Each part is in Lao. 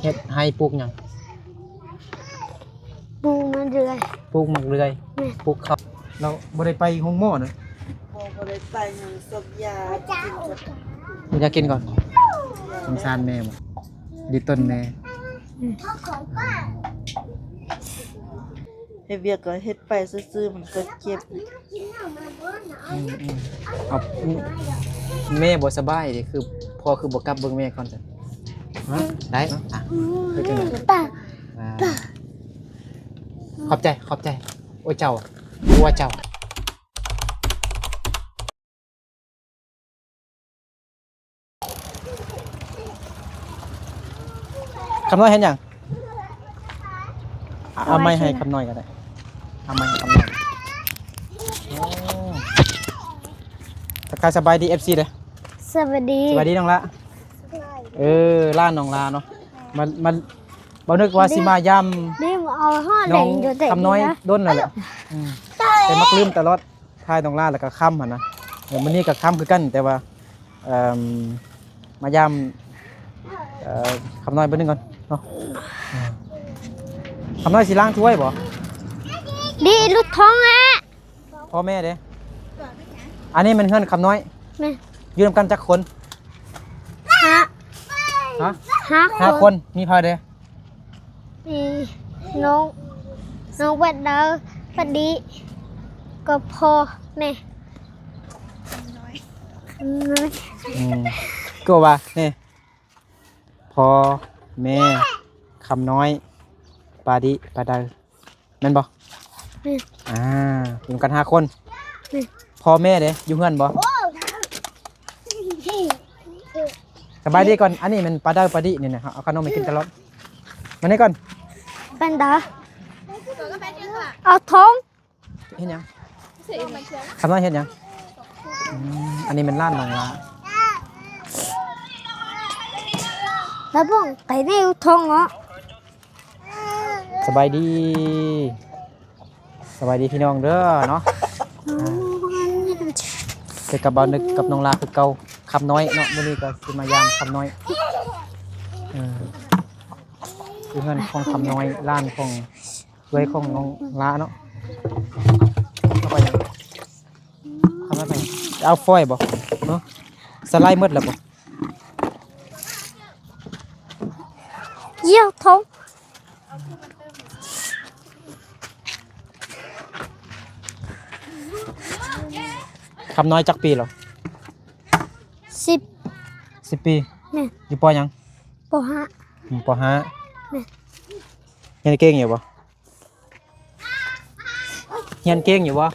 ເຮັດໄຮ່ປູກຫຍັງ? ປູກໝາກເດືອຍ. ປູກໝາກເດືອຍ. ແມ່ນ. ປູກເຂົ້າ. ລາວບໍ່ໄດ້ໄປໂຮງໝໍນະ? ບໍ່ ບໍ່ໄດ້ໄປ ຍັງສົບຢາກິນກ່ອນ. ຢາກກິນກ່ອນ. ສົງສານແມ່ບໍ່? ດີຕົນແມ່. ອືມ. ເຮັດວຽກກໍເຮັດໄປຊື່ໆ ມັນກໍເຈັບ. ອືມໆ ເອົາ ແມ່ບໍ່ສະບາຍເດ້ ຄືພໍ່ຄືບໍ່ກັບເບິ່ງແມ່ກ່ອນຊັ້ນ? ຮະ? ໄດ້. ອ່ະ ເຮັດຈັ່ງໃດ? ອ່າ ຂອບໃຈ ຂອບໃຈ. ໂອ້ຍ ເຈົ້າ ຜົວເຈົ້າ. ຄຳນ້ອຍເຮັດຫຍັງ? ເອົາໄມ້ໃຫ້ຄຳນ້ອຍກໍໄດ້. ເອົາໄມ້ໃຫ້ຄຳນ້ອຍ. ໂອ້ ທັກທາຍສະບາຍດີ ເອັຟຊີ ເດີ້. ສະບາຍດີ. ສະບາຍດີນ້ອງລະ. ເອີ ຫຼານນ້ອງລາເນາະ. ມາ ມາ ບໍ່ນຶກວ່າຊິມາຢາມນ້ອງຄຳນ້ອຍດົນແລ້ວແຫຼະ. ອືມ ແຕ່ມັກລືມຕະຫຼອດ. ຖ່າຍນ້ອງລາແລ້ວກໍຄ່ຳຫັ້ນນະ. ເອີ ມື້ນີ້ກໍຄ່ຳຄືກັນ ແຕ່ວ່າ ເອີ່ມ ມາຢາມ ເອີ່ ຄຳນ້ອຍເບິ່ງໜຶ່ງກ່ອນເນາະ. ເອີ ຄຳນ້ອຍຊິລ້າງຖ້ວຍບໍ່? ດີ ຫຼຸດທ້ອງແລ້ວ. ພໍ່ແມ່ເດ້? ອັນນີ້ແມ່ນເຮືອນຄຳນ້ອຍ. ແມ່ນ. ຢູ່ນຳກັນຈັກຄົນ? ຫ້າ. ຮະ? ຫ້າ ຫ້າຄົນ. ຄົນ. ມີໃຜເດ້? ມີນ້ອງ ນ້ອງແວັດເດີ ປະດິ ກໍພໍ່ແມ່. ອືມ ອືມ ກໍວ່ານີ້ ພໍ່ແມ່ ຄຳນ້ອຍ ປາດິ ປາເດີ ແມ່ນບໍ່? ແມ່ນ. ອ່າ ຢູ່ນຳກັນຫ້າຄົນ. ແມ່ນ. ພໍ່ແມ່ເດ້ ຢູ່ເຮືອນບໍ່? ສະບາຍດີກ່ອນ. ອັນນີ້ແມ່ນປາເດີ ປາດິນີ້ນະ ເຮົາເອົາຂະໜົມໃຫ້ກິນຕະຫຼອດ. ມານີ້ກ່ອນ ເປັນເດີ ເອົາທອງ. ເຮັດຫຍັງ? ຄຳນ້ອຍເຮັດຫຍັງ? ອືມ ອັນນີ້ແມ່ນຫຼານນ້ອງລາ. ລະບົງໄປໃນທອງເນາະ. ສະບາຍດີ ສະບາຍດີພີ່ນ້ອງເດີເນາະ. ອືມ ເຈີກັບບ່າວນຶກກັບນ້ອງລາຄືເກົ່າ. ຄຳນ້ອຍເນາະ ມື້ນີ້ກໍຊິມາຢາມຄຳນ້ອຍ. ເອີ ຢູ່ເຮືອນຂອງຄຳນ້ອຍ ຫຼານຂອງ ເອື້ອຍຂອງນ້ອງລາເນາະ. ເອົາໄປຫຍັງ? ເອົາໄປຫຍັງ? ເອົາຟອຍບໍ່? ເນາະ ສະໄລໝົດແລ້ວບໍ່? ຢ້ຽວທ້ອງ. ຄຳນ້ອຍຈັກປີແລ້ວ? ສິບ. ສິບປີ? ແມ່ນ. ຢູ່ ປໍ ຫຍັງ? ປໍຫ້າ. ອືມ ປໍຫ້າ. ແມ່ນ. ຮຽນເກັ່ງຢູ່ບໍ່? ຮຽນເກັ່ງຢູ່ບໍ່?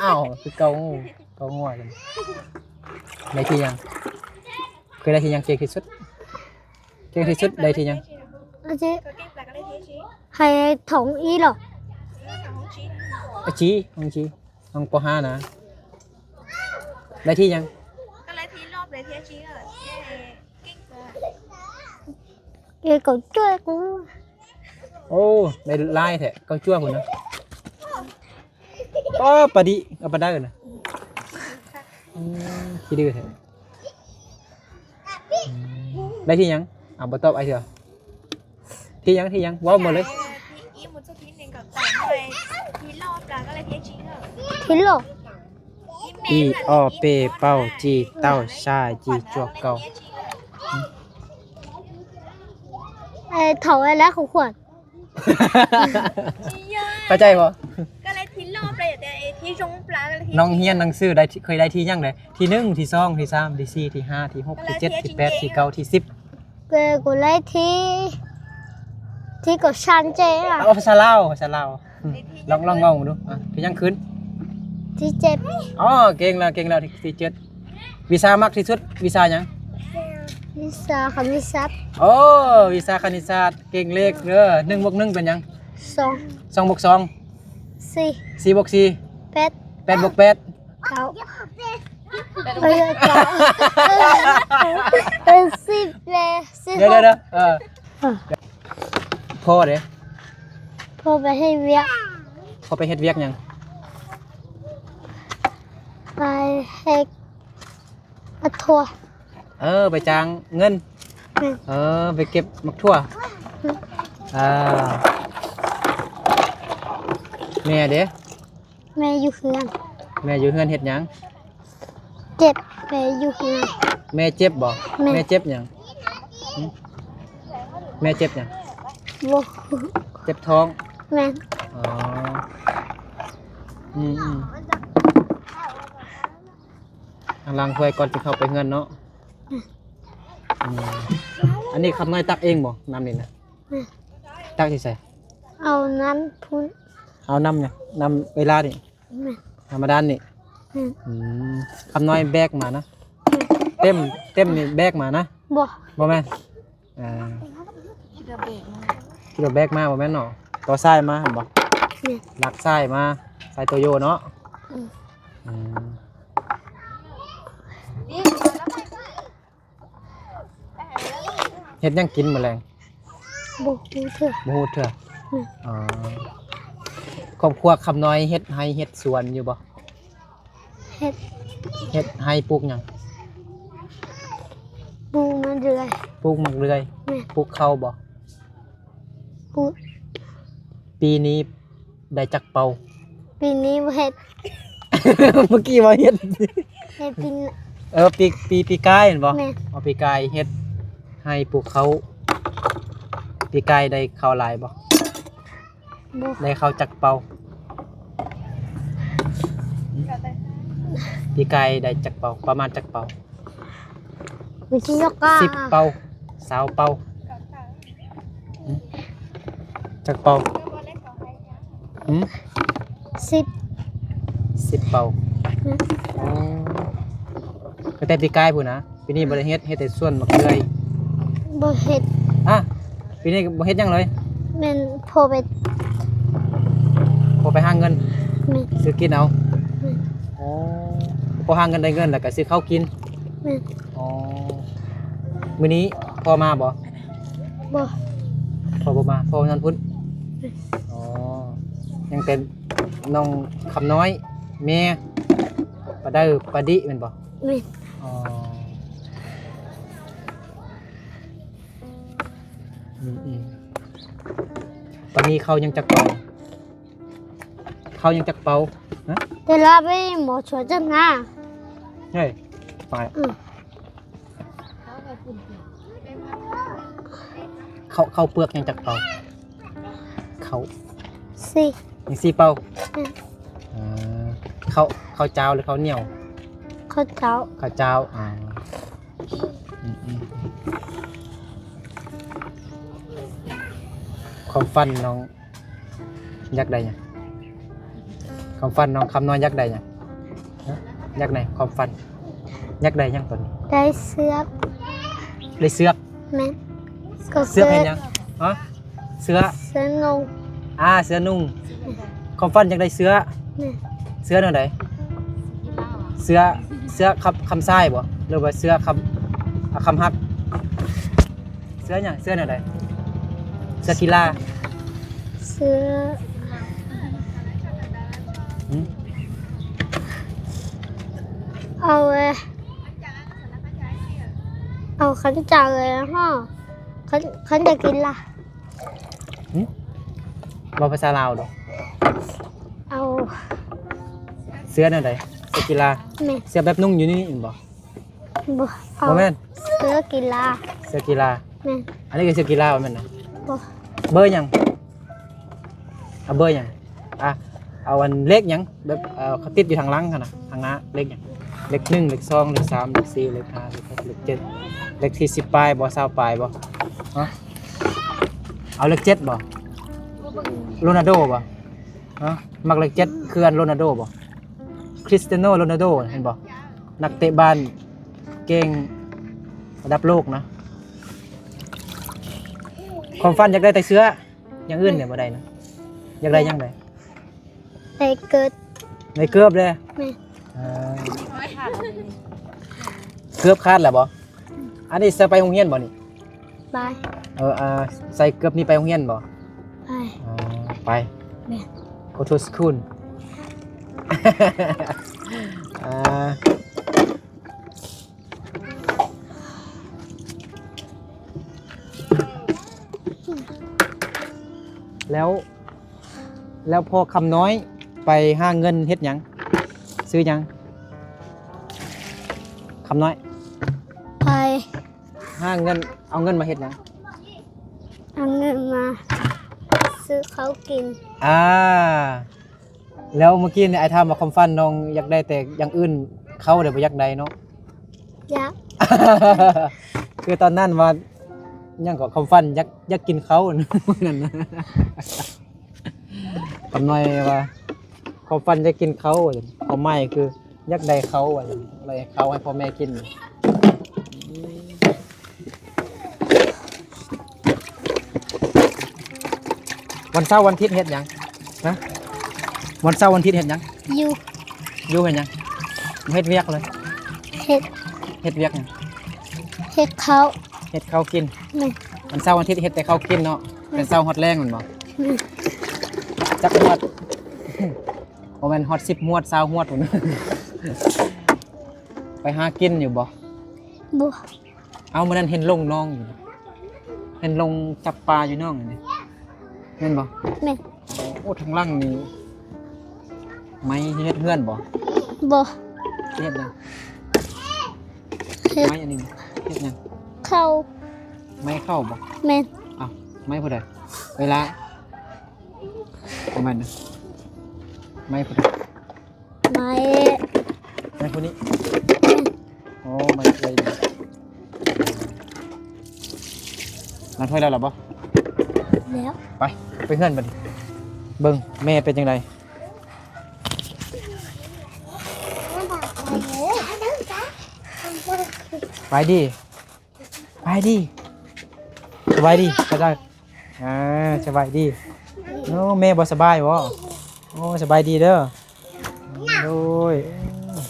ອ້າວ ຄືເກົາງູ ເກົາງົວກັນ. ໄດ້ທີ່ຫຍັງ? ເຄີຍໄດ້ທີ່ຫຍັງເກັ່ງທີ່ສຸດ? ເກັ່ງທີ່ສຸດໄດ້ທີ່ຫຍັງ? ອາຈິ ໃຫ້ທອງອີຫຼໍ? ອາຈິ ອາຈິ ນ້ອງ ປໍຫ້າ ນະ ໄດ້ທີ່ຫຍັງ? ກໍໄດ້ທີ່ລອບ ໄດ້ທີ່ອາຈິ ເອີ ເກັ່ງກວ່າ. ເອີ ເຂົາຊ່ວຍກູ. ໂອ້ ໄດ້ຫຼາຍແທ້ ເຂົາຊ່ວຍພຸ້ນນະ. ອໍ ປາດິ ເອົາປາໄດ້ນະ. ອືມ ຂີ້ດື້ແທ້. ອືມ ໄດ້ທີ່ຫຍັງ? ເອົາ ບໍ່ຕອບອ້າຍເທື່ອ. ທີ່ຫຍັງ? ທີ່ຫຍັງ? ເວົ້າໝົດເລີຍ. ທີ່ຫຼໍ? ອີ ອໍ ເປ ເປົາ ຈີ ເຕົ້າ ຊາ ຈີ ຈວກ ເກົາ. ເອີ ເຖົ້າແລ້ວຂອງຂວັນ. ເຂົ້າໃຈບໍ່? ນ້ອງຮຽນໜັງສືໄດ້ ເຄີຍໄດ້ທີ່ຫຍັງເດ? ທີໜຶ່ງ ທີສອງ ທີສາມ ທີສີ່ ທີຫ້າ ທີຫົກ ທີເຈັດ ທີແປດ ທີເກົ້າ ທີສິບ. ເຄີຍ ເຄີຍໄດ້ທີ່ ທີ່ເກົາຊານເຈອະ. ເອົາພາສາລາວ ພາສາລາວ. ອືມ ລອງ ລອງເວົ້າເບິ່ງດູ. ອ່ະ ທີຫຍັງຂຶ້ນ? ທີເຈັດ. ອໍ ເກັ່ງແລ້ວ ເກັ່ງແລ້ວ ທີ ທີເຈັດ. ວິຊາມັກທີ່ສຸດ ວິຊາຫຍັງ? ວິຊາຄະນິດສາດ. ໂອ້ ວິຊາຄະນິດສາດ ເກັ່ງເລກເດີ. ໜຶ່ງບວກໜຶ່ງເປັນຫຍັງ? ສອງ. ສອງບວກສອງ? ສີ່. ສີ່ບວກສີ່? ແປດ. ແປດບວກແປດ? ເກົ້າ. ເອີ ເກົ້າ. ເອີ ສິບແລ້ວ ສິບ. ດຽວໆໆ ເອີ ພໍ່ເດ? ພໍ່ໄປເຮັດວຽກ. ພໍ່ໄປເຮັດວຽກຫຍັງ? ໄປເຮັດ ອາ ໂທ. ເອີ ໄປຈ້າງເງິນ. ແມ່ນ. ເອີ ໄປເກັບໝາກຖົ່ວ. ອືມ. ອ່າ ແມ່ເດ້? ແມ່ຢູ່ເຮືອນ. ແມ່ຢູ່ເຮືອນເຮັດຫຍັງ? ເຈັບ ແມ່ຢູ່ເຮືອນ. ແມ່ເຈັບບໍ່? ແມ່ນ. ແມ່ເຈັບຫຍັງ? ຫຶ? ແມ່ເຈັບຫຍັງ? ບໍ່. ເຈັບທ້ອງ? ແມ່ນ. ອໍ ອືມໆ ລ້າງຖ້ວຍກ່ອນຊິເຂົ້າໄປເຮືອນເນາະ. ອືມ. ອືມ ອັນນີ້ຄຳນ້ອຍຕັກເອງບໍ່ ນ້ຳນີ້ນະ? ແມ່ນ. ຕັກທີ່ໃສ? ເອົານ້ຳພຸ້ນ. ເອົານ້ຳຫຍັງ? ນ້ຳເວລານີ້? ແມ່ນ. ນ້ຳບາດານນີ້? ແມ່ນ. ອືມ ຄຳນ້ອຍແບກມານະ? ແມ່ນ. ເຕັມ ເຕັມນີ້ແບກມານະ? ບໍ່. ບໍ່ແມ່ນ? ອ່າ ຂີ່ລົດແບກມາບໍ່ແມ່ນເນາະ? ຕໍ່ຊາຍມາຫັ້ນບໍ່? ແມ່ນ. ລັກຊາຍມາ ຊາຍໂຕໂຍເນາະ? ອືມ. ອືມ. ເຮັດຫຍັງກິນມື້ແລງ? ບໍ່ຮູ້ເທື່ອ. ບໍ່ຮູ້ເທື່ອ? ແມ່ນ. ອໍ ຄອບຄົວຄຳນ້ອຍເຮັດໄຮ່ເຮັດສວນຢູ່ບໍ່? ເຮັດ. ເຮັດໄຮ່ປູກຫຍັງ? ປູກໝາກເດືອຍ. ປູກໝາກເດືອຍ? ແມ່ນ. ປູກເຂົ້າບໍ່? ປູກ. ປີນີ້ ໄດ້ຈັກເປົາ? ປີນີ້ບໍ່ເຮັດ. ເມື່ອກີ້ວ່າເຮັດ. ເຮັດປີ ເອີ ປີ ປີ ປີກາຍແມ່ນບໍ່? ແມ່ນ. ເອົາ ປີກາຍເຮັດໄຮ່ປູກເຂົ້າ. ປີກາຍໄດ້ເຂົ້າຫຼາຍບໍ່? ບໍ່. ໄດ້ເຂົ້າຈັກເປົາ? ປີກາຍໄດ້ຈັກເປົາ? ປະມານຈັກເປົາ? ສິບເປົາ ຊາວເປົາ. ຫຶ? ຈັກເປົາ? ຫຶ? ສິບ. ສິບເປົາ. ອືມ. ອໍ ຕັ້ງແຕ່ປີກາຍພຸ້ນນະ? ປີນີ້ບໍ່ໄດ້ເຮັດ ເຮັດແຕ່ສວນໝາກເດືອຍ. ບໍ່ເຮັດ. ອະ ປີນີ້ບໍ່ເຮັດຫຍັງເລີຍ? ແມ່ນ. ພໍ່ໄປ ພໍ່ໄປຫາເງິນ. ແມ່ນ. ຊື້ກິນເອົາ. ແມ່ນ. ອໍ ພໍຫາເງິນໄດ້ເງິນ ແລ້ວກໍຊື້ເຂົ້າກິນ. ແມ່ນ. ອໍ ມື້ນີ້ພໍ່ມາບໍ່? ບໍ່. ພໍ່ບໍ່ມາ. ພໍ່ນອນພຸ້ນ. ແມ່ນ. ອໍ ຍັງແຕ່ນ້ອງຄຳນ້ອຍ ແມ່ ປາເດີ ປາດິ ແມ່ນບໍ່? ແມ່ນ. ອໍ ອືມໆ ປານນີ້ເຂົ້າຍັງຈັກເປົາ? ເຂົ້າຍັງຈັກເປົາ? ຮະ? ແຕ່ລະໄປໝໍຊ່ວຍຈັກນາ. ເຮີ້ຍ ໄປ. ອືມ. ເຂົ້າ ເຂົ້າເປືອກຍັງຈັກເປົາ? ເຂົ້າ ສີ່. ຍັງສີ່ເປົາ. ອືມ. ເອີ ເຂົ້າ ເຂົ້າຈ້າວ ຫຼື ເຂົ້າໜຽວ? ເຂົ້າຈ້າວ. ເຂົ້າຈ້າວ. ອືມ. ອືມໆ ຄວາມຝັນນ້ອງ ຢາກໄດ້ຫຍັງ? ຄວາມຝັນນ້ອງຄຳນ້ອຍຢາກໄດ້ຫຍັງ? ຮະ? ຢາກໄດ້ຄວາມຝັນ ຢາກໄດ້ຫຍັງຕອນນີ້? ໄດ້ເສື້ອ. ໄດ້ເສື້ອ? ແມ່ນ. ເສື້ອເຮັດຫຍັງ? ຮະ? ເສື້ອ? ເສື້ອນຸ່ງ. ອາ ເສື້ອນຸ່ງ. ຄວາມຝັນຢາກໄດ້ເສື້ອ? ແມ່ນ. ເສື້ອແນວໃດ? ເສື້ອ ເສື້ອຄຳ ຄຳຊາຍບໍ່ ຫຼືວ່າເສື້ອຄຳ ອາ ຄຳຮັກ? ເສື້ອຫຍັງ? ເສື້ອແນວໃດ? ເສື້ອກິລາ? ເສື້ອ ຫຶ? ເອົາ ເອົາຂັນຈັກເລີຍເນາະ ຂັນ ຂັນຈັກກິລາ. ຫຶ? ເວົ້າພາສາລາວດູ. ເອົາ ເສື້ອແນວໃດ? ເສື້ອກິລາ? ແມ່ນ. ເສື້ອແບບນຸ່ງຢູ່ນີ້ແມ່ນບໍ່? ບໍ່ ບໍ່ແມ່ນ ເສື້ອກິລາ. ເສື້ອກິລາ. ແມ່ນ. ອັນນີ້ກໍເສື້ອກິລາບໍ່ແມ່ນນະ? ບໍ່. ເບີຫຍັງ? ເອົາເບີຫຍັງ? ອ່ະ ເອົາອັນເລກຫຍັງ? ແບບ ເອີ ເຂົາຕິດຢູ່ທາງຫຼັງຫັ້ນນະ ທາງໜ້າ ເລກຫຍັງ? ເລກໜຶ່ງ ເລກສອງ ເລກສາມ ເລກສີ່ ເລກຫ້າ ເລກຫົກ ເລກເຈັດ ເລກທີ່ສິບປາຍບໍ່ ຊາວປາຍບໍ່? ຮະ? ເອົາເລກເຈັດບໍ່? ໂຣນາໂດບໍ່? ຮະ? ມັກເລກເຈັດຄືອັນໂຣນາໂດບໍ່? ຄຣິສຕຽໂນ ໂຣນາໂດ ເຫັນບໍ່? ນັກເຕະບານເກັ່ງລະດັບໂລກນະ. ຄວາມຝັນຢາກໄດ້ແຕ່ເສື້ອ ຢ່າງອື່ນນີ້ບໍ່ໄດ້ນະ. ຢາກໄດ້ຫຍັງໃດ? ໄດ້ເກີບ. ໄດ້ເກີບເດ້? ແມ່ນ. ເອີ ເກີບຂາດແລ້ວບໍ່? ອັນນີ້ໃສ່ໄປໂຮງຮຽນບໍ່ນີ້? ໄປ. ເອີ ອ່າ ໃສ່ເກີບນີ້ໄປໂຮງຮຽນບໍ່? ໄປ. ເອີ ໄປ. ແມ່ນ. Go to school. ອ່າ. ເ ແລ້ວ ແລ້ວພໍ່ຄຳນ້ອຍໄປຫາເງິນເຮັດຫຍັງ? ຊື້ຫຍັງ? ຄຳນ້ອຍ ໄປຫາເງິນ ເອົາເງິນມາເຮັດຫຍັງ? ເອົາເງິນມາຊື້ເຂົ້າກິນ. ອ່າ ແລ້ວເມື່ອກີ້ນີ້ອ້າຍຖາມວ່າຄວາມຝັນນ້ອງຢາກໄດ້ແຕ່ຢ່າງອື່ນ ເຂົ້າເດບໍ່ຢາກໄດ້ເນາະ? ຢາກ. ຄືຕອນນັ້ນວ່າຫຍັງເກາະ ຄວາມຝັນຢາກ ຢາກກິນເຂົ້າ ມື້ນັ້ນນະ. ຄຳນ້ອຍວ່າຄວາມຝັນຢາກກິນເຂົ້າ ຄວາມໝາຍຄືຢາກໄດ້ເຂົ້າ ວ່າຊັ້ນ ໄດ້ເຂົ້າໃຫ້ພໍ່ແມ່ກິນ. ວັນເສົາວັນອາທິດເຮັດຫຍັງ? ຮະ? ວັນເສົາວັນອາທິດເຮັດຫຍັງ? ຢູ່ ຢູ່ເຮັດຫຍັງ? ບໍ່ເຮັດວຽກເລີຍ? ເຮັດ ເຮັດວຽກຫຍັງ? ເຮັດເຂົ້າ ເຮັດເຂົ້າກິນ. ແມ່ນ. ວັນເສົາວັນອາທິດເຮັດແຕ່ເຂົ້າກິນເນາະ? ແມ່ນ. ແຕ່ເຊົ້າຮອດແລງແມ່ນບໍ່? ແມ່ນ. ຈັກຮອດ? ບໍ່ແມ່ນຮອດສິບຮວດ ຊາວຮວດພຸ້ນ. ໄປຫາກິນຢູ່ບໍ່? ບໍ່. ເອົາ ມື້ນັ້ນເຫັນລົງໜອງຢູ່ ເຫັນລົງຈັບປາຢູ່ໜອງນີ້ ແມ່ນບໍ່? ແມ່ນ. ໂອ້ ທາງຫຼັງນີ້ໄມ້ເຮັດເຮືອນບໍ່? ບໍ່. ເຮັດຫຍັງ? ເຮັດ ໄມ້ອັນນີ້ເຮັດຫຍັງ? ເຂົ້າ. ໄມ້ເຂົ້າບໍ່? ແມ່ນ. ອ້າວ ໄມ້ຜູ້ໃດ? ເວລາ ປະມານນັ້ນ ໄມ້ຜູ້ໃດ? ໄມ້ ໄມ້ຜູ້ນີ້. ໂອ້ ໄມ້ເອື້ອຍນີ້ ລ້າງຖ້ວຍແລ້ວລະບໍ່? ແລ້ວ. ໄປ ໄປເຮືອນບັດນີ້ ເບິ່ງແມ່ເປັນຈັ່ງໃດ? ສະບາຍດີ. ສະບາຍດີ ສະບາຍ ອ່າ ສະບາຍດີ. ໂອ້ ແມ່ບໍ່ສະບາຍບໍ່? ໂອ້ ສະບາຍດີເດີ. ໂດຍ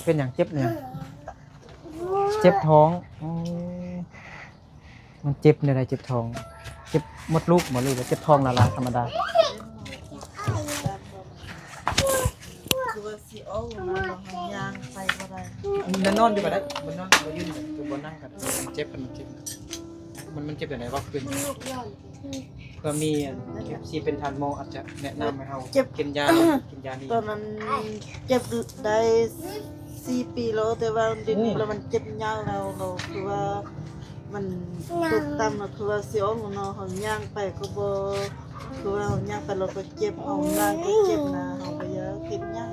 ເປັນຫຍັງ? ເຈັບຫຍັງ? ເຈັບທ້ອງ. ໂອ້ ມັນເຈັບແນວໃດ? ເຈັບທ້ອງ ເຈັບມົດລູກບໍ່ ຫຼືວ່າເຈັບທ້ອງລ້າໆ ທຳມະດາ? ຄືວ່າຊິອອກມາເນາະ ເຮົາຍ່າງໄປບໍ່ໄດ້. ນອນຢູ່ກໍໄດ້ ບໍ່ນອນ ບໍ່ຢືນ ບໍ່ນັ່ງກໍໄດ້. ມັນເຈັບ ມັນເຈັບ ມັນ ມັນເຈັບຈັ່ງໃດ? ເວົ້າຄືນ ເພື່ອມີອັນ ເອັຟຊີ ເປັນທ່ານໝໍ ອາດຈະແນະນຳໃຫ້ເຮົາ ເຈັບ ກິນຢາ ກິນຢານີ້. ຕອນນັ້ນເຈັບໄດ້ສີ່ປີແລ້ວ ແຕ່ວ່າດຽວນີ້ ໂອ້ ລະມັນເຈັບຍາວແລ້ວ ລະຄືວ່າ ມັນຕົກຕ່ຳ ລະຄືວ່າຊິອອກເນາະ ເຮົາຍ່າງໄປກໍບໍ່ ຄືວ່າເຮົາຍ່າງໄປລະກໍເຈັບ ເຮົານັ່ງກໍເຈັບນະ ເຮົາກໍຢາກເຮັດຫຍັງ.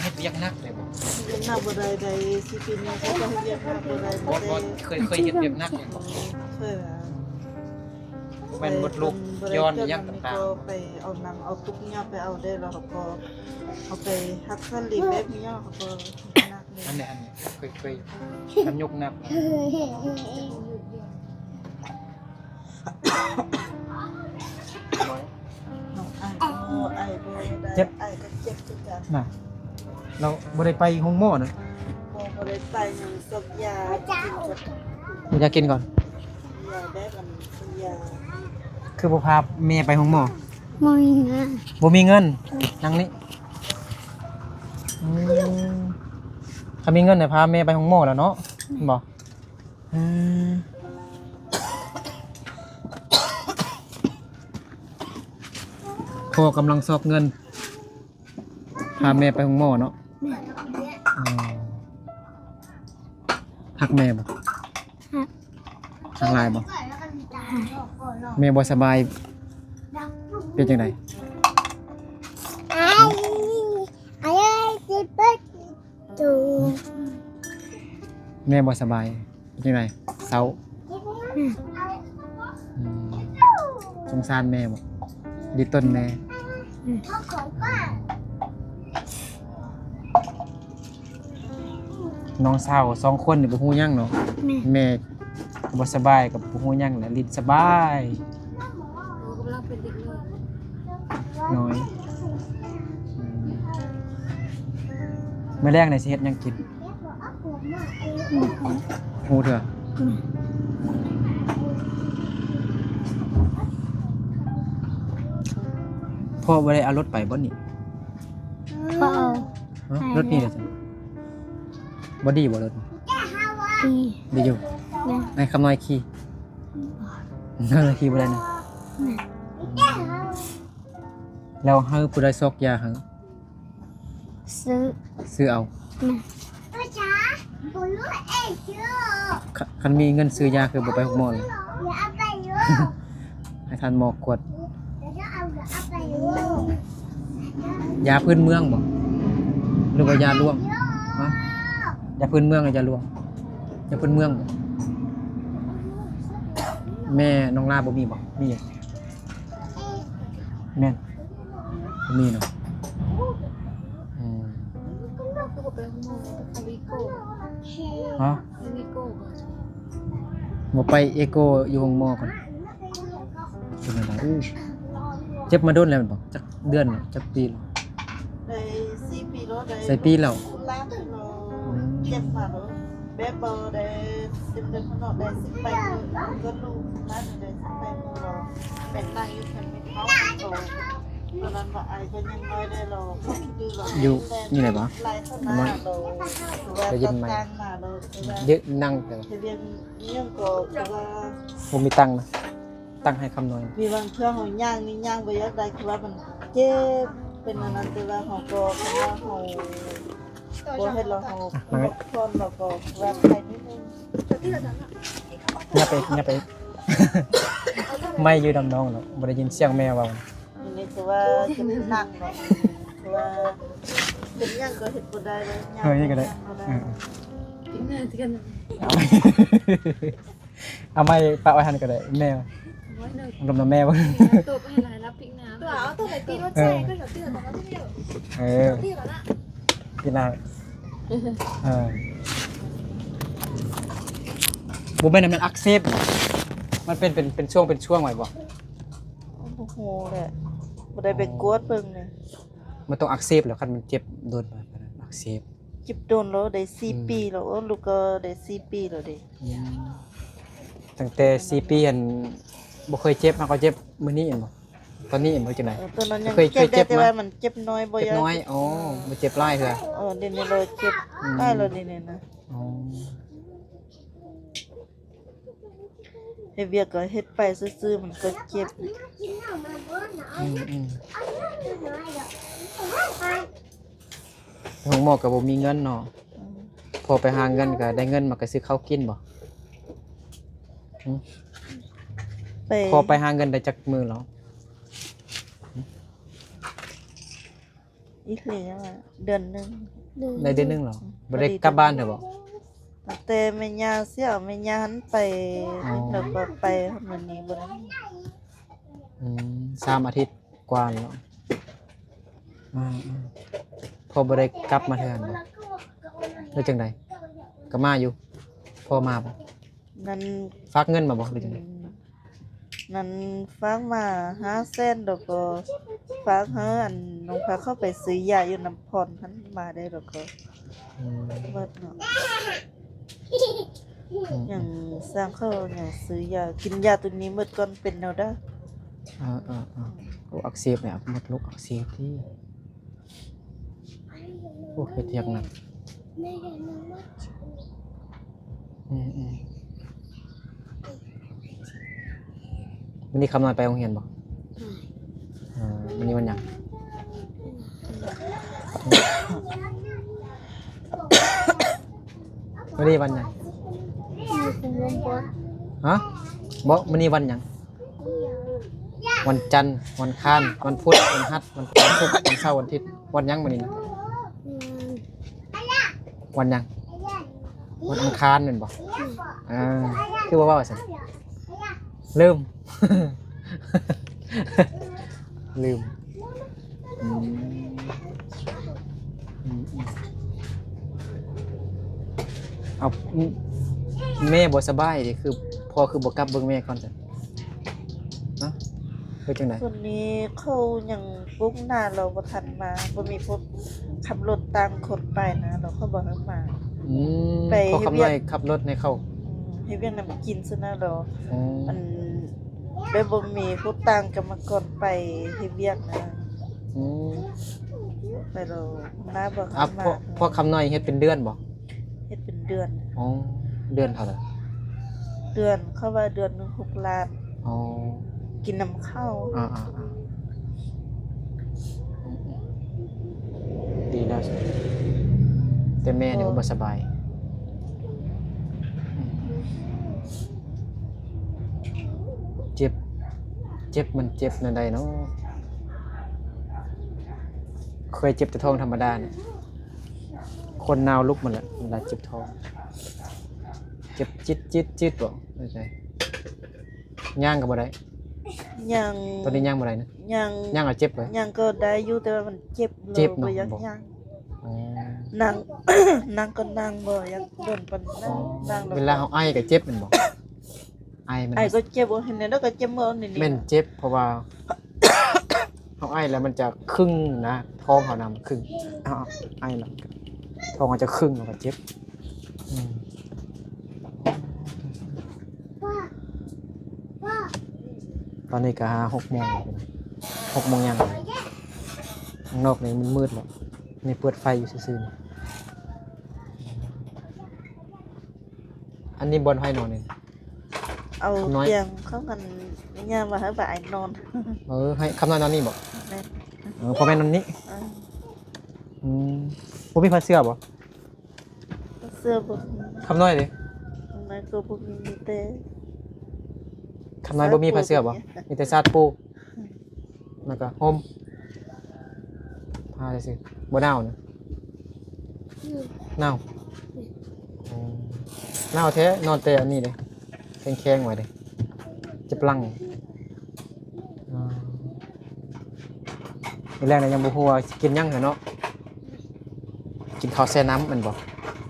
ເຮັດວຽກໜັກໄດ້ບໍ່? ເຮັດໜັກບໍ່ໄດ້ ໄດ້ສີ່ປີນີ້ ເຂົາກໍເຮັດວຽກໜັກບໍ່ໄດ້. ບໍ່ ບໍ່ ເຄີຍ ເຄີຍເຮັດວຽກໜັກແມ່ນບໍ່? ເຄີຍ. ແມ່ນໝົດລູກຍ້ອນອີ່ຫຍັງຕ່າງໆ ໄປເອົານ້ຳເອົາຕຸກຫຍັງໄປເອົາໄດ້ ລະເຮົາກໍເອົາໄປຮັກສາລີແບບນີ້ ເຮົາກໍເຮັດໜັກ. ອັນນີ້ ອັນນີ້ ເຄີຍ ເຄີຍ ມັນຍົກໜັກ. ເຈັບ ໄອກໍເຈັບຄືກັນນະ. ລາວບໍ່ໄດ້ໄປໂຮງໝໍນະ? ບໍ່ ບໍ່ໄດ້ໄປ ຍັງສົກຢາກິນກ່ອນ. ຢາກິນກ່ອນ ຢາແບບອັນ ຢາ. ຄືບໍ່ພາແມ່ໄປໂຮງໝໍ? ບໍ່ມີເງິນ. ບໍ່ມີເງິນ? ນັ່ງນີ້. ອືມ ຄັນມີເງິນໃຫ້ພາແມ່ໄປໂຮງໝໍແລ້ວເນາະ ແມ່ນບໍ່? ອືມ ພໍ່ກຳລັງຊອກເງິນ ພາແມ່ໄປໂຮງໝໍເນາະ. ແມ່ນ. ອໍ ຮັກແມ່ບໍ່? ຮັກ. ຮັກຫຼາຍບໍ່? ແມ່ບໍ່ສະບາຍ ເປັນຈັ່ງໃດ? ແມ່ບໍ່ສະບາຍ ເປັນຈັ່ງໃດ? ເສົ້າ. ອືມ ອືມ ສົງສານແມ່ບໍ່? ດີຕົນແມ່. ອືມ ນ້ອງສາວສອງຄົນນີ້ບໍ່ຮູ້ຫຍັງເນາະ. ແມ່ນ. ແມ່ບໍ່ສະບາຍກໍບໍ່ຮູ້ຫຍັງແຫຼະ ຫຼິ້ນສະບາຍ. ໂອ້ ກຳລັງເປັນເດັກນ້ອຍນ້ອຍ. ອືມ ມື້ແລງນີ້ຊິເຮັດຫຍັງກິນ? ອືມ ຮູ້ເທື່ອ. ອືມ ພໍ່ບໍ່ໄດ້ເອົາລົດໄປບໍ່ນີ້? ບໍ່ເອົາ. ຮະ? ລົດນີ້ລະຊັ້ນ ບໍ່ດີບໍ່ລົດ? ດີ. ດີຢູ່. ແມ່ນ. ໃຫ້ຄຳນ້ອຍຂີ່. ບໍ່. ເອີ ຂີ່ບໍ່ໄດ້ນະ. ແລ້ວໃຫ້ຜູ້ໃດຊອກຢາໃຫ້? ຊື້ ຊື້ເອົາ. ຄັນ ຄັນມີເງິນຊື້ຢາຄືບໍ່ໄປໂຮງໝໍລະ? ໃຫ້ທ່ານໝໍກວດ. ຢາພື້ນເມືອງບໍ່ ຫຼືວ່າຢາຫຼວງ? ຮະ? ຢາພື້ນເມືອງ ຫຼືຢາຫຼວງ? ຢາພື້ນເມືອງບໍ່? ແມ່ນ້ອງລາບໍ່ມີບໍ່? ມີຢູ່. ແມ່ນ ບໍ່ມີເນາະ. ອືມ ຮະ? ບໍ່ໄປເອໂກຢູ່ໂຮງໝໍກ່ອນ. ເປັນຈັ່ງໃດ? ເອີ ເຈັບມາດົນແລ້ວແມ່ນບໍ່? ຈັກເດືອນແລ້ວ? ຈັກປີແລ້ວ? ໄດ້ສີ່ປີແລ້ວ. ໄດ້ສີ່ປີແລ້ວ? ອືມ ເຈັບມາໂດນ ແບບບໍ່ໄດ້ເຕັມເດືອນເນາະ. ໄດ້ສິບປາຍມື້ ກໍລູກມາໄດ້ສິບປາຍມື້ແລ້ວ. ເປັນນາງຢູ່ແຄມເປັນເຮົາໂຕ ຕອນນັ້ນວ່າອາຍກໍຍັງນ້ອຍໄດ້ລອ ຢູ່ນີ້ແຫຼະບໍ່? ໄດ້ຍິນໄໝ? ເຍາະນັ່ງແຕ່ວ່າ ຍັງກໍຄືວ່າ ບໍ່ມີຕັງນະ ຕັງໃຫ້ຄຳນ້ອຍ. ມີບາງເທື່ອເຮົາຍ່າງນີ້ຍ່າງບໍ່ຢາກໄດ້ ຄືວ່າມັນເຈັບ ເປັນອັນນັ້ນ ແຕ່ວ່າເຮົາກໍ ຄັນວ່າເຮົາບໍ່ເຮັດແລ້ວ ເຮົາ ອ່ະ ພັກຜ່ອນ ແລ້ວກໍຄືວ່າໄປນິດໜຶ່ງ. ຢ່າໄປ ຢ່າໄປ ໄມຢູ່ນຳນ້ອງເນາະ ບໍ່ໄດ້ຍິນສຽງແມ່ເວົ້າ. ອັນນີ້ຄືວ່າເຈັບໜັກເນາະ ຄືວ່າເປັນຫຍັງກໍເຮັດບໍ່ໄດ້ເລີຍ. ເອີ ນີ້ກໍໄດ້ ເອີ ເອົາໄມ້ປະໄວ້ຫັ້ນກໍໄດ້ແມ່. ລົມນຳແມ່ບໍ່? ຕົວໄປໃຫ້ລາຍຮັບພິກນາ ຕົວເອົາຕົວໄປຕີລົດແຊ່ກໍຈະເຕືອນ. ເອີ ປີໜ້າ ເອີ ບໍ່ແມ່ນ ມັນອັກເສບ ມັນເປັນ ເປັນ ເປັນຊ່ວງ ເປັນຊ່ວງໄວ້ບໍ່? ບໍ່ຮູ້ແຫຼະ ບໍ່ໄດ້ໄປກວດເບິ່ງເລີຍ. ມັນຕ້ອງອັກເສບແລ້ວ ຄັນມັນເຈັບດົນປານນັ້ນ ອັກເສບ. ເຈັບດົນແລ້ວ ໄດ້ສີ່ປີແລ້ວ. ໂອ້ ລູກກໍໄດ້ສີ່ປີແລ້ວເດ້. ອືມ ຕັ້ງແຕ່ສີ່ປີຫັ້ນ ບໍ່ເຄີຍເຈັບ ຫາກໍເຈັບມື້ນີ້ແມ່ນບໍ່? ຕອນນີ້ແມ່ນບໍ່ ຈັ່ງໃດ? ເອີ ຕອນນັ້ນຍັງເຈັບໄດ້ ແຕ່ວ່າມັນເຈັບນ້ອຍ ບໍ່ຢາກເຈັບ. ອໍ ບໍ່ເຈັບຫຼາຍເທື່ອ. ເອີ ດຽວນີ້ລາວເຈັບຫຼາຍແລ້ວ ດຽວນີ້ນະ. ອໍ ເຮັດວຽກກໍເຮັດໄປຊື່ໆ ມັນກໍເຈັບ. ອືມໆ ໂຮງໝໍກໍບໍ່ມີເງິນເນາະ. ອືມ ພໍໄປຫາເງິນກໍໄດ້ເງິນມາກໍຊື້ເຂົ້າກິນບໍ່? ຫື? ໄປ ພໍໄປຫາເງິນໄດ້ຈັກມື້ແລ້ວ? ຫື? ອີກແລ້ວ ເດືອນໜຶ່ງ. ໄດ້ເດືອນໜຶ່ງແລ້ວ ອືມ ບໍ່ໄດ້ກັບບ້ານເທື່ອບໍ່? ຕັ້ງແຕ່ແມ່ຍ່າເສຍ ແມ່ຍ່າຫັ້ນໄປ ອໍ ແລ້ວກໍໄປມື້ນີ້ບໍ່ໄດ້. ອືມ ສາມອາທິດກວ່າແລ້ວ. ອືມໆ ພໍ່ບໍ່ໄດ້ກັບມາເທື່ອບໍ່ ຫຼືຈັ່ງໃດ? ກໍມາຢູ່ ພໍ່ມາບໍ່? ນັ້ນ ຝາກເງິນມາບໍ່ ຫຼືຈັ່ງໃດ? ອືມ ນັ້ນຝາກມາຫ້າແສນ ແລ້ວກໍຝາກໃຫ້ອັນນ້ອງພາເຂົາໄປຊື້ຢາຢູ່ນຳພອນຫັ້ນມາໄດ້ ແລ້ວກໍ ອືມ ໝົດເນາະ. ອືມ ຍັງສ້າງເຂົາຍັງຊື້ຢາ ກິນຢາຕົວນີ້ໝົດກ່ອນເປັນແນວໃດ. ເອີໆໆ ໂອ້ ອັກເສບແຫຼະ ມົດລູກອັກເສບຕິ. ໂອ້ ເຮັດວຽກໜັກ. ອືມໆ ມື້ນີ້ຄຳນ້ອຍໄປໂຮງຮຽນບໍ່? ອືມ ເອີ ມື້ນີ້ວັນຫຍັງ? ມື້ນີ້ວັນຫຍັງ? ຮະ? ບໍ່ ມື້ນີ້ວັນຫຍັງ? ວັນຈັນ ວັນຄານ ວັນພຸດ ວັນຫັດ ວັນ ວັນສຸກ ວັນເສົາ ວັນທິດ ວັນຫຍັງມື້ນີ້ນະ? ອືມ ວັນຫຍັງ? ວັນອັງຄານແມ່ນບໍ່? ອືມ ອ່າ ຄືບໍ່ເວົ້າຊັ້ນ? ລືມ ລືມ. ອືມ ອືມໆ ເອົາ ແມ່ບໍ່ສະບາຍເດ້ ຄືພໍ່ຄືບໍ່ກັບເບິ່ງແມ່ກ່ອນຊັ້ນ? ຮະ ເຮັດຈັ່ງໃດ? ຊ່ວງນີ້ເຂົາຍັງປຸກໜ້າ ລາວບໍ່ທັນມາ ບໍ່ມີຜູ້ຂັບລົດຕ່າງຄົນໄປນະ ລາວເຂົາບໍ່ໃຫ້ມາ. ອືມ ໄປ ພໍ່ຄຳນ້ອຍຂັບລົດໃຫ້ເຂົາ ອືມ ເຮັດວຽກນຳກິນຊັ້ນນະ ລາວ ອືມ ອັນ ແບບບໍ່ມີຜູ້ຕ່າງກຳມະກອນໄປເຮັດວຽກນະ. ອືມ ໄປແລ້ວໜ້າບໍ່ ອາ ໃຫ້ມາ. ພໍ່ ພໍ່ຄຳນ້ອຍເຮັດເປັນເດືອນບໍ່? ເຮັດເປັນເດືອນ. ອໍ ເດືອນເທົ່າໃດ? ເດືອນ ເຂົາວ່າເດືອນໜຶ່ງຫົກລ້ານ. ອໍ ກິນນຳເຂົ້າ. ອ່າໆໆ ອືມໆ ດີແລ້ວ ແຕ່ແມ່ນີ້ບໍ່ສະບາຍ. ເຈັບ ເຈັບ ມັນເຈັບແນວໃດເນາະ? ເຄີຍເຈັບແຕ່ທ້ອງທຳມະດານີ້ ຄົນນາວລຸກໝົດແຫຼະ ເວລາເຈັບທ້ອງ ເຈັບຈິດໆໆ ບໍ່ ຍ່າງກໍບໍ່ໄດ້. ຍ່າງ ຕອນນີ້ຍ່າງບໍ່ໄດ້ນະ? ຍ່າງ ຍ່າງລະເຈັບເລີຍ? ຍ່າງກໍໄດ້ຢູ່ ແຕ່ວ່າມັນເຈັບ ເຈັບເນາະ ບໍ່ຢາກຍ່າງ. ອໍ ນັ່ງ ນັ່ງກໍນັ່ງ ບໍ່ຢາກດົນປານນັ້ນ. ອໍ ນັ່ງແລ້ວ ເວລາເຮົາໄອກໍເຈັບແມ່ນບໍ່? ໄອມັນ ໄອກໍເຈັບ. ໂອ້ ເຫັນແລ້ວກໍເຈັບ ມື້ນີ້ ແມ່ນເຈັບ ເພາະວ່າ ເຮົາໄອແລ້ວມັນຈະຄຶງນະ ທ້ອງເຮົານະ ມັນຄຶງ ເຮົາໄອແລ້ວ ທ້ອງເຮົາຈະຄຶງ ແລ້ວກໍເຈັບ. ອືມ ຕອນນີ້ກໍຫ້າຫົກໂມງແລ້ວ ຫົກໂມງຍັງ. ຂ້າງນອກນີ້ມັນມືດແລ້ວ ນີ້ເປີດໄຟຢູ່ຊື່ໆ ນີ້. ອັນນີ້ບ່ອນໃຜນອນນີ້? ເອົາ ຄຳນ້ອຍ ຕຽງເຂົາຫັ້ນ ແມ່ຍ່າວ່າໃຫ້ບາຍນອນ. ເອີ ໃຫ້ຄຳນ້ອຍນອນນີ້ບໍ? ແມ່ນ. ເອີ ພໍ່ແມ່ນອນນີ້. ເອີ ອືມ ບໍ່ມີຜ້າເສື່ອບໍ? ຜ້າເສື່ອບໍ່ມີ. ຄຳນ້ອຍເດ? ຄຳນ້ອຍກໍບໍ່ມີ ມີແຕ່ ຄຳນ້ອຍບໍ່ມີຜ້າເສື່ອບໍ? ມີແຕ່ຊາດປູກ. ແລ້ວກໍຮົ່ມຜ້າຊື່ໆ ບໍ່ໜາວນະ? ໜາວ. ອືມ ໜາວແທ້ ນອນແຕ່ອັນນີ້ເດ້ ແຂງໆໄວ້ເດ້ ຈັບຫຼັງ. ອືມ ມື້ແລງນີ້ຍັງບໍ່ຮູ້ວ່າຊິກິນຫຍັງເນາະ. ກິນເຂົ້າໃສ່ນ້ຳແມ່ນບໍ່?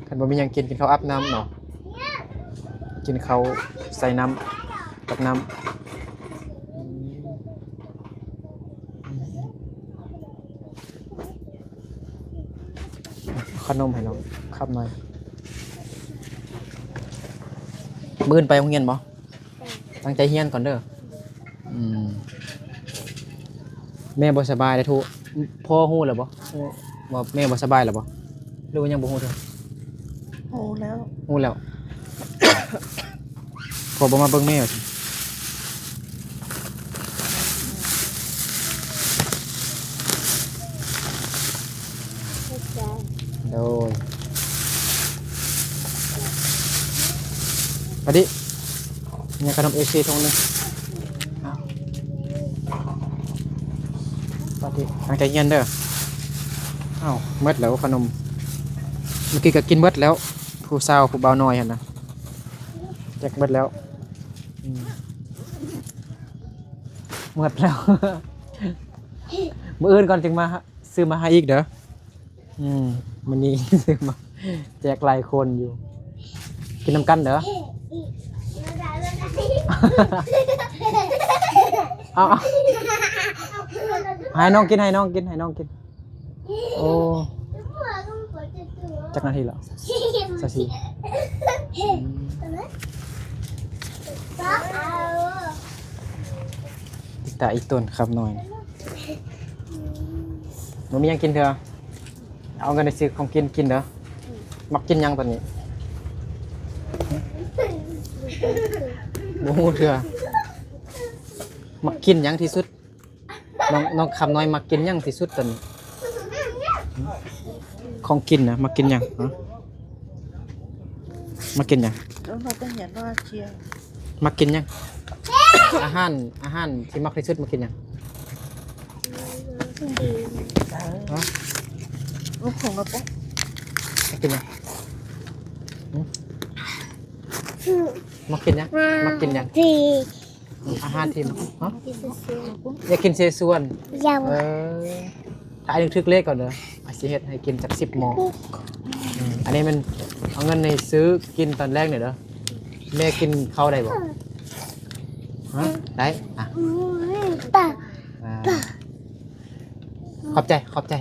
ຄັນບໍ່ມີຫຍັງກິນ ກິນເຂົ້າອາບນ້ຳເນາະ ກິນເຂົ້າໃສ່ນ້ຳ ຕັກນ້ຳ. ອືມ ເອົາຂະໜົມໃຫ້ນ້ອງຄຳໜ້ອຍ. ມື້ອື່ນໄປໂຮງຮຽນບໍ່? ຕັ້ງໃຈຮຽນກ່ອນເດີ. ອືມ ແມ່ບໍ່ສະບາຍເດ້ ໂທ ພໍ່ຮູ້ແລ້ວບໍ່? ຮູ້ວ່າແມ່ບໍ່ສະບາຍແລ້ວບໍ່ ຫຼືວ່າຍັງບໍ່ຮູ້ເທື່ອ? ຮູ້ແລ້ວ ຮູ້ແລ້ວ. ພໍ່ບໍ່ມາເບິ່ງແມ່ວ່າຊັ້ນ. ໂດຍ ປະດິ ຍັງຂະໜົມເອຟຊີຖົງໜຶ່ງ. ເອົາ ປະດິ ຕັ້ງໃຈຮຽນເດີ. ເອົ້າ ໝົດແລ້ວຂະໜົມ ເມື່ອກີ້ກໍກິນໝົດແລ້ວ ຜູ້ສາວຜູ້ບ່າວນ້ອຍຫັ້ນນະ ແຈກໝົດແລ້ວ. ອືມ ໝົດແລ້ວ ມື້ອື່ນກ່ອນຈຶ່ງມາ ຊື້ມາໃຫ້ອີກເດີ. ອືມ ມື້ນີ້ຊື້ມາແຈກຫຼາຍຄົນຢູ່ ກິນນຳກັນເດີ. ເອົາໆ ໃຫ້ນ້ອງກິນ ໃຫ້ນ້ອງກິນ ໃຫ້ນ້ອງກິນ. ໂອ້ ຈັກນາທີແລ້ວ? ຊາວສີ່. ອືມ ຕາອີຕົນຄຳນ້ອຍ ບໍ່ມີຫຍັງກິນເທື່ອ. ເອົາເງິນໄປຊື້ຂອງກິນກິນເດີ. ມັກກິນຫຍັງຕອນນີ້? ບໍ່ຮູ້ເທື່ອ. ມັກກິນຫຍັງທີ່ສຸດ? ນ້ອງ ນ້ອງຄຳນ້ອຍມັກກິນຫຍັງທີ່ສຸດຕອນນີ້? ຂອງກິນນະ ມັກກິນຫຍັງ? ຮະ? ມັກກິນຫຍັງ? ເອີ ມັກກິນຫຍັງ? ອາຫານ ອາຫານທີ່ມັກທີ່ສຸດມັກກິນຫຍັງ? ຮະ? ລູກຂອງລາວປະ? ມັກກິນຫຍັງ? ຫຶ? ມັກກິນຫຍັງ? ມັກກິນຫຍັງ? ອາຫານທີ່ມັກ ຮະ? ຢາກກິນເສສວນ. ເອີ ຖ້າອ້າຍນຶກຖືກເລກກ່ອນເດີ ອ້າຍຊິເຮັດໃຫ້ກິນຈັກສິບໝໍ້. ອືມ ອັນນີ້ແມ່ນເອົາເງິນໃຫ້ຊື້ກິນຕອນແລງນີ້ເດີ. ແມ່ກິນເຂົ້າໄດ້ບໍ່? ຮະ? ໄດ້. ອ່ະ ອືມ ອ່າ ຂອບໃຈ ຂອບໃຈ.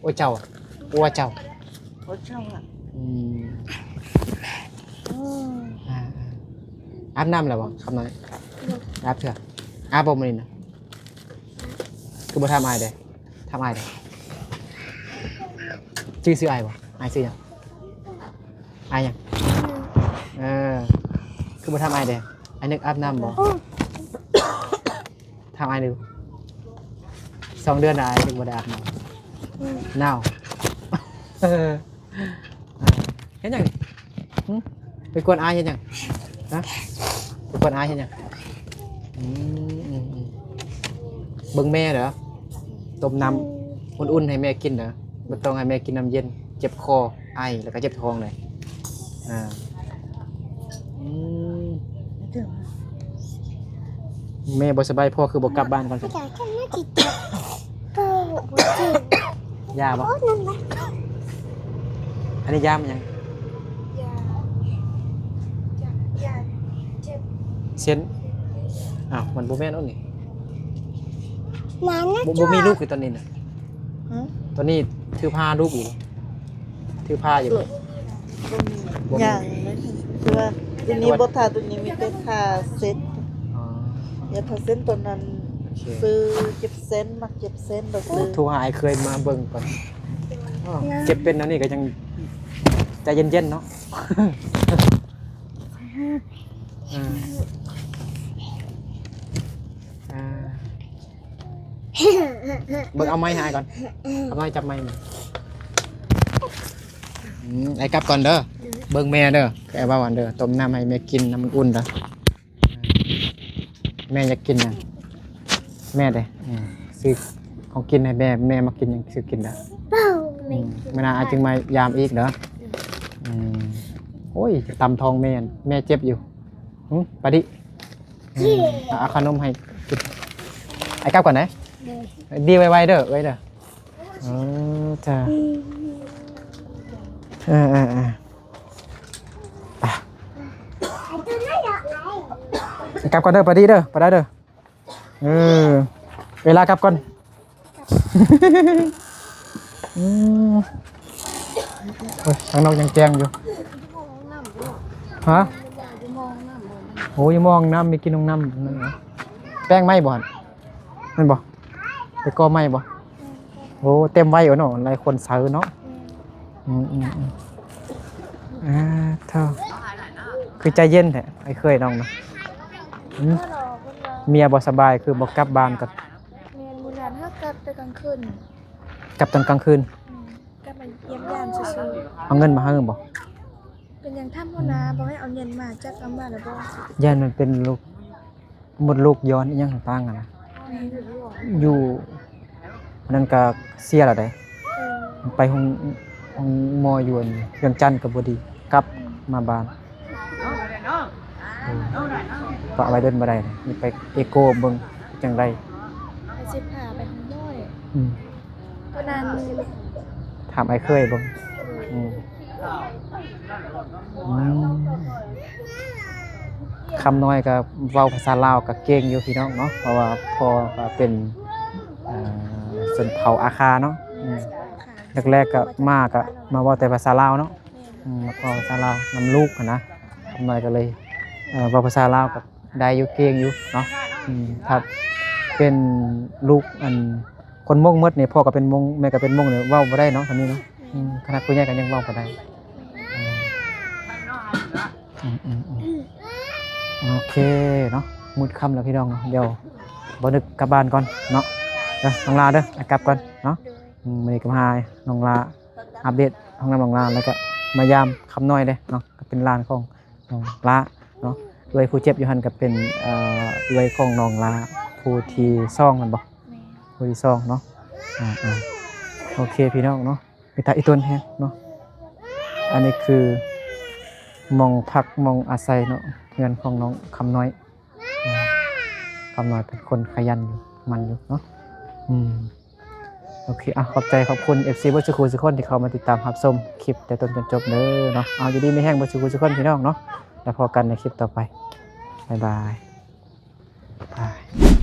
ໂອ້ເຈົ້າ ໂອ້ເຈົ້າ ໂອ້ເຈົ້າ. ອືມ ອືມ ອ່າ ອາບນ້ຳແລ້ວບໍ່ຄຳນ້ອຍ? ອາບເທື່ອ ອາບບໍ່ມື້ນີ້ນະ? ຄືບໍ່ຖາມອ້າຍເດ ຖາມອ້າຍເດ. ຊື່ ຊື່ອ້າຍບໍ່? ອ້າຍຊື່ຫຍັງ? ອ້າຍຫຍັງ? ເອີ ຄືບໍ່ຖາມອ້າຍເດ? ອ້າຍນຶກອາບນ້ຳບໍ່? ອືມ ຖາມອ້າຍດູ ສອງເດືອນແລ້ວອ້າຍຍັງບໍ່ໄດ້ອາບນ້ຳ. ອືມ ໜາວ. ເຮັດຫຍັງນີ້? ຫຶ? ໄປກວນອ້າຍເຮັດຫຍັງ? ຮະ? ໄປກວນອ້າຍເຮັດຫຍັງ? ອືມ ອືມ ອືມ ເບິ່ງແມ່ເດີ ຕົ້ມນ້ຳອຸ່ນໆໃຫ້ແມ່ກິນເດີ ບໍ່ຕ້ອງໃຫ້ແມ່ກິນນ້ຳເຢັນ ເຈັບຄໍ ໄອ ແລ້ວກໍເຈັບທ້ອງເລີຍ. ອ່າ ອືມ ແມ່ບໍ່ສະບາຍ ພໍ່ຄືບໍ່ກັບບ້ານກ່ອນຊັ້ນ? ຢາບໍ່? ອັນນີ້ຢາມັນຫຍັງ? ຢາ ຢາ ຢາເຈັບເສັ້ນ. ອ້າວ ມັນບໍ່ແມ່ນອັນນີ້ ບໍ່ ບໍ່ມີລູກຢູ່ຕອນນີ້ນະ. ຫື? ຕອນນີ້ຖືພາລູກຢູ່ບໍ່? ຖືພາຢູ່ບໍ່? ບໍ່ມີ ບໍ່ມີ ຍັງເລີຍ ຄືວ່າຕົວນີ້ບໍ່ທາ ຕົວນີ້ມີແຕ່ທາເສັ້ນ. ອໍ ຢາທາເສັ້ນຕົວນັ້ນ. ໂອເຄ ຄືເຈັບເສັ້ນ ມັກເຈັບເສັ້ນແບບ. ໂອ້ ໂທຫາອ້າຍເຄີຍມາເບິ່ງກ່ອນ. ອໍ ເຈັບເປັນແນວນີ້ກໍຍັງໃຈເຢັນໆເນາະ. ອ່າ ອ່າ ເບິ່ງ ເອົາໄມ້ໃຫ້ອ້າຍກ່ອນ ເອົາໄມ້ຈັບໄມ້. ອືມ ອ້າຍກັບກ່ອນເດີ ເບິ່ງແມ່ເດີ ຄືອ້າຍເວົ້າຫັ້ນເດີ ຕົ້ມນ້ຳໃຫ້ແມ່ກິນ ນ້ຳອຸ່ນໆເດີ. ແມ່ຢາກກິນຫຍັງ? ແມ່ເດ້ ອືມ ຊື້ຂອງກິນໃຫ້ແມ່ ແມ່ມັກກິນຫຍັງຊື້ກິນເດີ. ອືມ ມື້ໜ້າອ້າຍຈຶ່ງມາຢາມອີກເດີ. ອືມ ໂອ້ຍ ຕຳທ້ອງແມ່ ແມ່ເຈັບຢູ່. ຫຶ ປາດິ ອືມ ເອົາ ເອົາຂະໜົມໃຫ້ກິນ. ອ້າຍກັບກ່ອນເດີ ດີໄວໆເດີ ໄວເດີ. ເອີ ຈ້າ ເອີໆໆ ໄປ ກັບກ່ອນເດີ ປາດີເດີ ປາດາເດີ. ເອີ ເວລາກັບກ່ອນ. ອືມ ໂອ້ຍ ທາງນອກຍັງແຈ້ງຢູ່. ຮະ? ໂອ້ຍ ໝໍ້ຫ້ອງນ້ຳ ມີກິນຫ້ອງນ້ຳນັ້ນນະ. ແປງໄໝບໍ່ຫັ້ນ? ແມ່ນບໍ່? ໄປກໍ່ໄໝບໍ່? ໂອ້ ເຕັມໄວ້ເນາະ ຫຼາຍຄົນໃສ່ເນາະ. ອືມໆໆ ອ່າ ເຖົ້າ ຄືໃຈເຢັນແທ້ ອ້າຍເຂີຍນ້ອງນະ. ຫຶ ເມຍບໍ່ສະບາຍ ຄືບໍ່ກັບບ້ານກັນ? ແມ່ນ ມື້ນັ້ນເຮົາກັບແຕ່ກາງຄືນ. ກັບຕອນກາງຄືນ? ແມ່ນ ກັບມາຢ້ຽມຢາມຊື່ໆ. ເອົາເງິນມາໃຫ້ບໍ່? ເປັນຫຍັງຖາມຫົວໜ້າ ອືມ ບອກໃຫ້ເອົາເງິນມາ ຈັກເອົາມາແລ້ວບໍ່? ຢ້ານມັນເປັນໂລກ ມົດລູກຍ້ອນອີ່ຫຍັງຕ່າງໆຫັ້ນນະ. ແມ່ນ ຢູ່ ອັນນັ້ນກະເສຍແລ້ວໃດ໋. ເອີ ໄປໂຮງ ໂຮງໝໍຢູ່ອັນວຽງຈັນກະບໍ່ດີ ກັບ ອືມ ມາບ້ານ. ເອີ ປະໄວ້ດົນບໍ່ໄດ້ ນີ້ໄປເອໂກເບິ່ງຈັ່ງໃດ. ໄປຊິພາໄປໂຮງໝໍ. ອືມ ຕອນນັ້ນ ຖາມອ້າຍເຂີຍເບິ່ງ. ເອີ ອືມ ອືມ ຄຳນ້ອຍກໍເວົ້າພາສາລາວກໍເກັ່ງຢູ່ພີ່ນ້ອງເນາະ ເພາະວ່າພໍ່ກໍເປັນ ເອີ ຊົນເຜົ່າອາຄາເນາະ. ອືມ ແລກໆກໍມາກໍມາເວົ້າແຕ່ພາສາລາວເນາະ. ແມ່ນ ອືມ ເວົ້າພາສາລາວນຳລູກຫັ້ນນະ ຄຳນ້ອຍກໍເລີຍ ເອີ ເວົ້າພາສາລາວກໍ ໄດ້ຢູ່ ເກັ່ງຢູ່ເນາະ. ອືມ ຖ້າເປັນລູກອັນຄົນມົ້ງໝົດນີ້ ພໍ່ກໍເປັນມົ້ງ ແມ່ກໍເປັນມົ້ງນີ້ ເວົ້າບໍ່ໄດ້ເນາະ ທາງນີ້ເນາະ. ອືມ ຂະໜາດຜູ້ໃຫຍ່ກໍຍັງເວົ້າບໍ່ໄດ້. ອືມ ອືມ ອືມ ໂອເຄເນາະ ມືດຄ່ຳແລ້ວພີ່ນ້ອງເນາະ ດຽວບໍ່ນຶກກັບບ້ານກ່ອນເນາະ. ເດີ ນ້ອງລາເດີ ອ້າຍກັບກ່ອນເນາະ. ອືມ ມື້ນີ້ກໍມາຫານ້ອງລາ ອັບເດດຫ້ອງນ້ຳນ້ອງລາ ແລ້ວກໍມາຢາມຄຳນ້ອຍເດ້ເນາະ ກໍເປັນຫຼານຂອງ ນ້ອງຫຼ້າເນາະ. ເອື້ອຍຜູ້ເຈັບຢູ່ຫັ້ນກໍເປັນ ເອີ ເອື້ອຍຂອງນ້ອງຫຼ້າ ຜູ້ທີສອງແມ່ນບໍ່? ແມ່ນ ຜູ້ທີສອງເນາະ. ອ່າໆ ໂອເຄພີ່ນ້ອງເນາະ ມີຕາອີ່ຕົນແຮງເນາະ. ອັນນີ້ຄືໝ່ອງພັກໝ່ອງອາໄສເນາະ ເຮືອນຂອງນ້ອງຄຳນ້ອຍ. ຄຳນ້ອຍເປັນຄົນຂະຫຍັນຢູ່ ໝັ່ນຢູ່ເນາະ. ອືມ ໂອເຄ ອ່ະ ຂອບໃຈຂອບຄຸນເອັຟຊີເບິດສູ່ຜູ້ສູ່ຄົນທີ່ເຂົ້າມາຕິດຕາມຮັບຊົມຄລິບແຕ່ຕົ້ນຈົນຈົບເດີເນາະ. ເອົາ ຢູ່ດີມີແຮງເບິດສູ່ຜູ້ສູ່ຄົນພີ່ນ້ອງເນາະ ແລ້ວພໍ້ກັນໃນຄລິບຕໍ່ໄປ. ບາຍບາຍ ບາຍ.